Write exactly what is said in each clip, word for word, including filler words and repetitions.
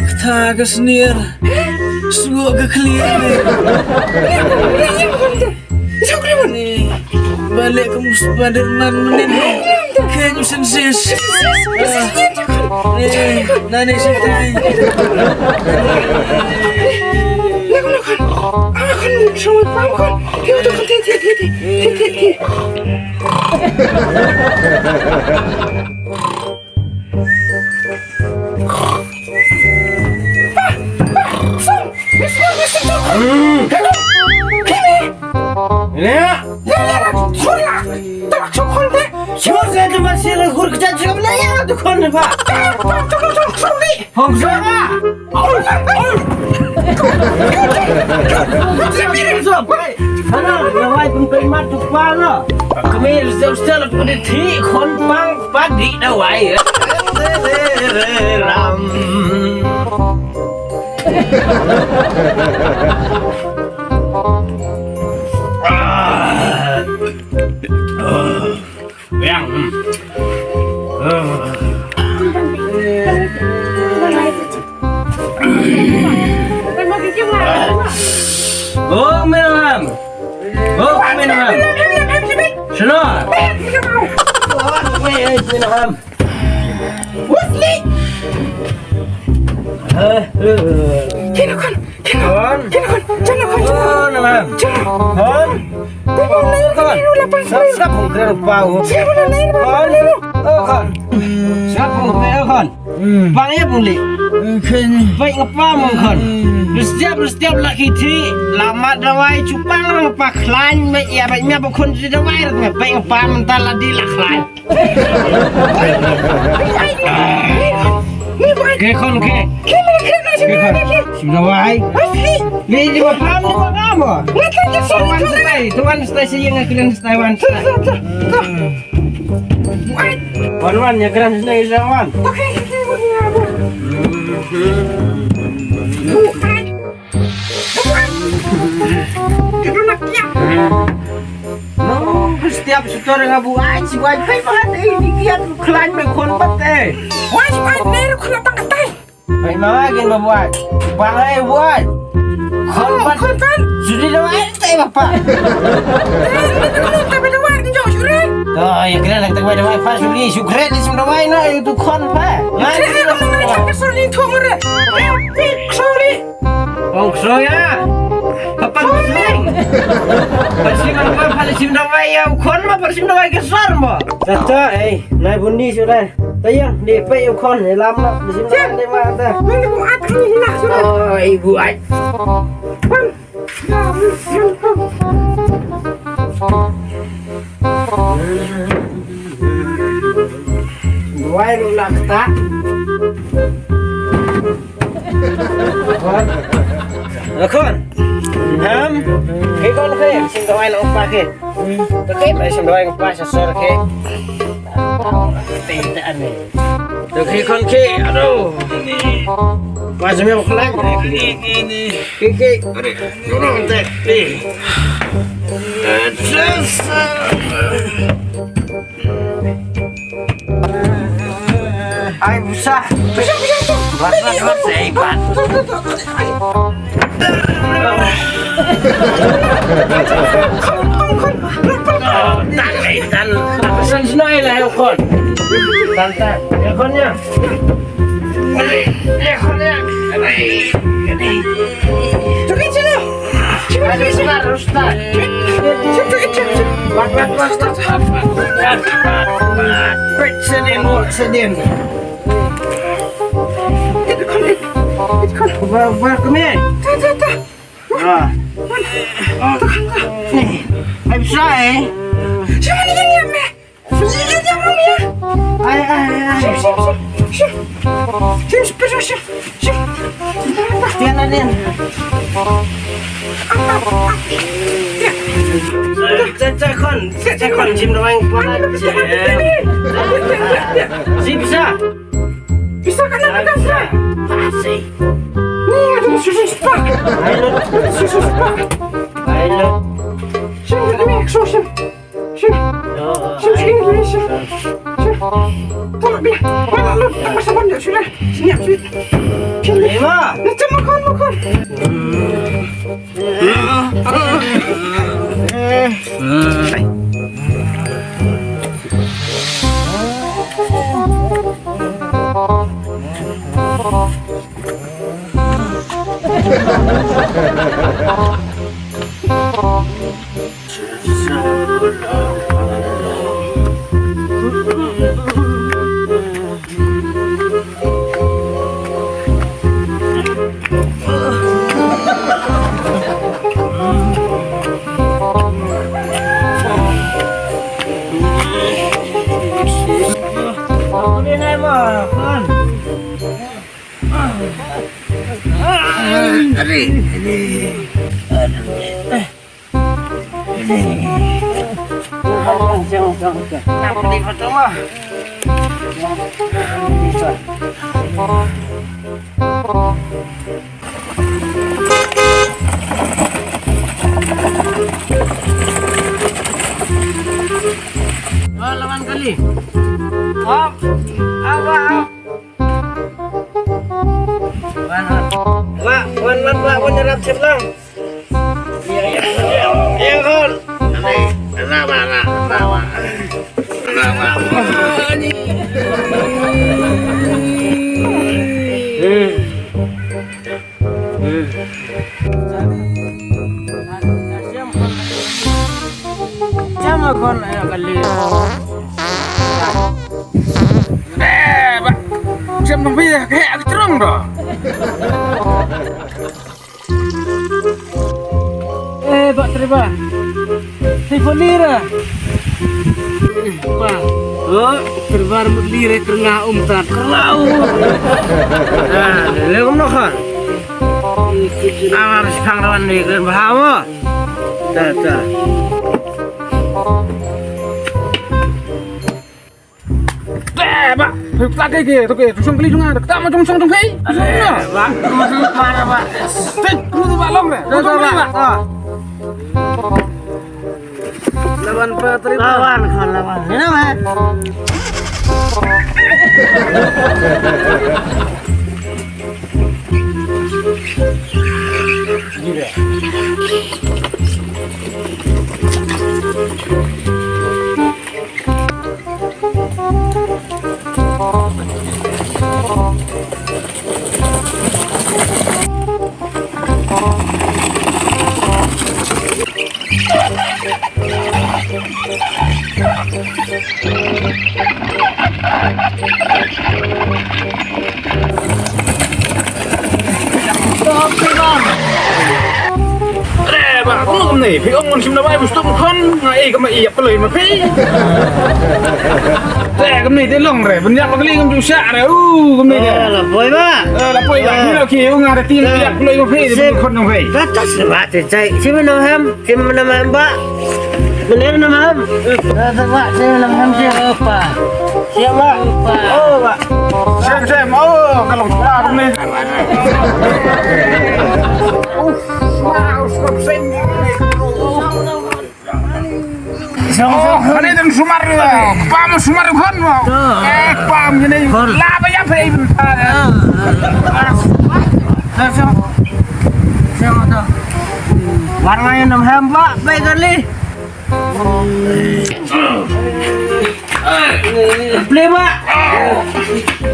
Kata ka snier. Suok ka khlieh. Ba leh kum Spiderman mynnin. Khein u synsies. Nane shatai. Hana, lawai pun kai mat tu pa na. Kami sel sel pun di thi khon pang pa di da wai. Ram. Yang. Hmm. Oh, minam. Oh, minam. Shano? Minam. Wesley. Eh, eh. Kino kan? Khon. Khon. Khon. Khon. Khon. Khon. Sap sap hong kren pau. Khon. Oh, khon. Sap hong kren, khon. Bang ya buli. Bek ngapa mong khon. Setiap setiap laki ti lama dawai cupang ngapa khlain me ya bek nya ba khon ti dawai rat me bek ngapa mental ladi la khlain. Ke khon ke. Ke khon. Sim dawai. Ni ni ba pam ni ba pam. Wan stai, tu wan stai si yang kilan stai wan. Wan wan ya kilan stai wan. Nong setiap setor nga buat, si buat kai bangat eh ni kiat klan me khon pat eh. Wai si buat ne khon pang katai. Ai ma gin ba buat. Bang ai buat. Khon pat. Khon pat. Sudi lo ai tai bapa. Ni tu ni tapi dawai ni jauh sure. Oh ya kena nak tak dawai pa sudi sukret di sum dawai na itu khon pa. Ngai. Sudi tu ngare. Sorry. Ong ksoi ah. Papan ksoi. Pasim dawai, pasim dawai ya, u khon ma pasim dawai ke sor mo. Tata eh, nai bun ni sura. Tayang di pe u khon ni lam na, pasim dawai ni ma ta. Ni bu at ni na sura. Oh, ibu ai. Wai ru lak ta. Khon. Ham. Ke khon ke, sim dawai na upa ke. Ke, sim dawai upa sa sor ke. Te te ane. Te ke khon ke, aduh. Pas me khon. Ke ke. Are, no no te. Ai busa. Bat bat bat sei bat. Tan ai tan. San sno ai la eu khon. Tan tan. Eu khon ya. Ai, bsa, eh. Ai, ai, ai. Shim, shim, shim, shim. Shim, shim, shim, shim, shim. Tian, tian. Cek, cek, kon. Cek, cek, kon. Shim doang, kon. Shim, bisa. Bisa kan nak kan? Pasi. Ni ada susu sepak. Ayo. Susu sepak. Ayo. Shim, ni, shim, shim. Shim. Shim, shim, shim, shim. Shim. Tolak bia. Mana lu? Apa saban dia sudah? Senyap sih. Sini. Ni cuma kon, kon. Oh, lawan kali. Oh, apa? Wan, wan, wan, wan, wan, nyerap sip lang. Iya, iya, iya, iya, Wan. Ini, kenapa, kenapa, kenapa? Kenapa? Hmm. Hmm. Jam kon ayo kali. Eh, ba. Jam nang pia ke aku terung dah. Eh, ba terima. Hei, Polira. Ba. Oh, terbar mut lira kerna um tat kerlau. Ah, le um no khan. Amar sipang rawan ni kren bahawa. Ta, ta. Ba, ba. Hei, pla ke ke, to ke, tu song kali jong nga, ta ma jong song jong hei. Ba, ba, ba. Hei, tu ba long re. Tu song kali ba. Ah. Lawan pa tri. Lawan, khan lawan. Ni nama? Re ba, kumno kumne, phi ong ngan shim dawai bus tum khon, nga ei ka ma i ap lei ma phi. Re kumne te long re, ban ïap ba kali ngam ju shah re, u kumne te. Eh, la poi ba. Eh, la poi ba, ni lo ki, u nga re ti ïap lei ma phi, te khon nong phi. Ka tas ba te chai, shim nam hem. Sim nam hem ba. Bener nam hem. Ba, sim nam hem sim. Apa? Siap ba. Oh ba. Sim sim. Oh, kalau sudah ni. Uf, wah, uf, sim. Oh, ini dan sumar ya. Pam sumar kan. Eh, pam ini. Lah apa ya, Pak? Sim sim. Sim tu. Warna yang nam hem ba, baik kali. Play ba.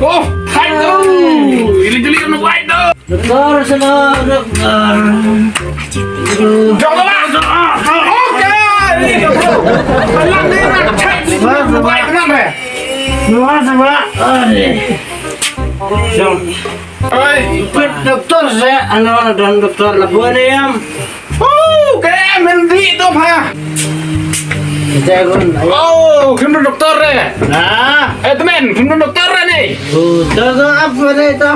Oh, hai tu. Ini jeli kena buat tu. Doktor, sana doktor. Jom ba. Okey. Ini doktor. Alang ni nak cek ni. Ba, ba. Buat kenapa? Ba, ba. Aduh. Jom. Oi, pet doktor sa, ano, don doktor la buan em. Oh, ke men di to pha. Jagon. Oh, kim doktor re. Nah. Eh, temen, kim doktor re ni. Oh, to to apa ni to?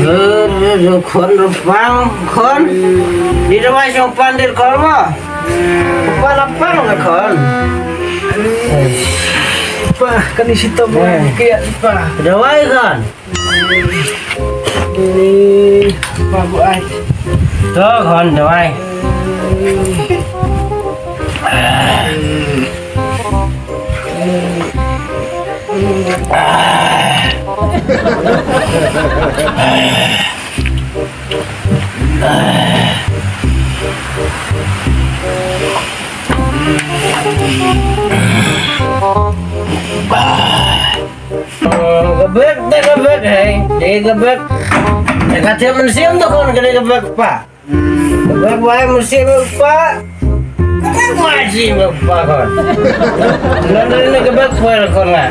Eh, khon rupang, khon. Di rumah song pandir korma. Pala pang la khon. Pa, kani sitom. Eh. Kiat pa. Dawai khon. Ni pa buai. To khon dawai. Ka bek te ka bek, hei, te ka bek. Te ka te mynsiem to khun, ka te ka bek pa. Ka bek pa mynsiem pa. Ka bek pa ji bek pa khun. Lon lon ka bek pa khun nga.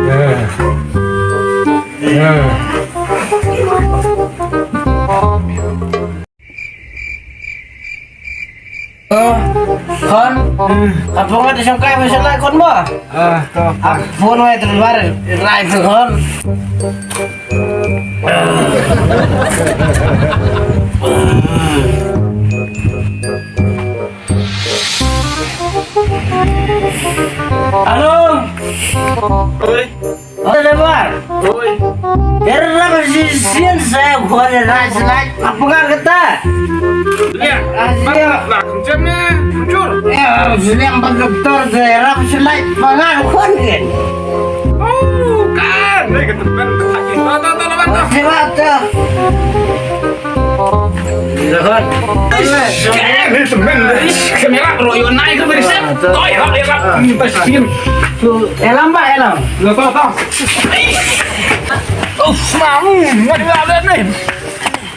Hmm. Hmm. Khun, ap phone wei te shong kai ba shalai khun mo. Ah, to. Ap phone wei te bar rai phi khun. Hello. Oi. Oi, lebar. Oi. Era ba si sien sa khun, era slide. Apa kata? Lia. Asia. Lah, kencam ni. Jujur. Ya, seliang ba doktor sa, era ba slide. Pangan khun kan. Oh, kan. Ni kata ben kata kita. Tahu, tahu, tahu, tahu. Siapa tu? Ish, eh, ni semen, ish, kamera bro, yo naik ke beri set. Toi, hap, hap, hap. Pas sim. Eh, lam, Pak, eh, lam. Lo, to, to. Uff, mau, nggak ada ni.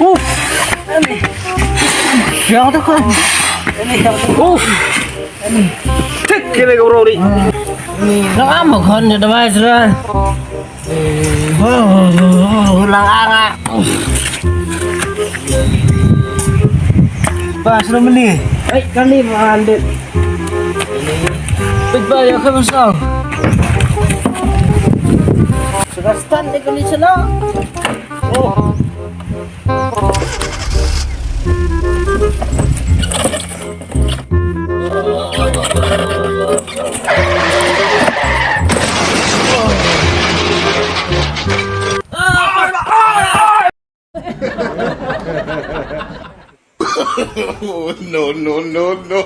Uff. Yang tu kan. Uff. Tik kira ke bro ni. Ni, lam, kan, ada mai sudah. Lang anga. Pas na mali. Ai, kali ma andit. Pit ba ya kan sang. Sudah stand di kali sana. Oh. No, no, no, no.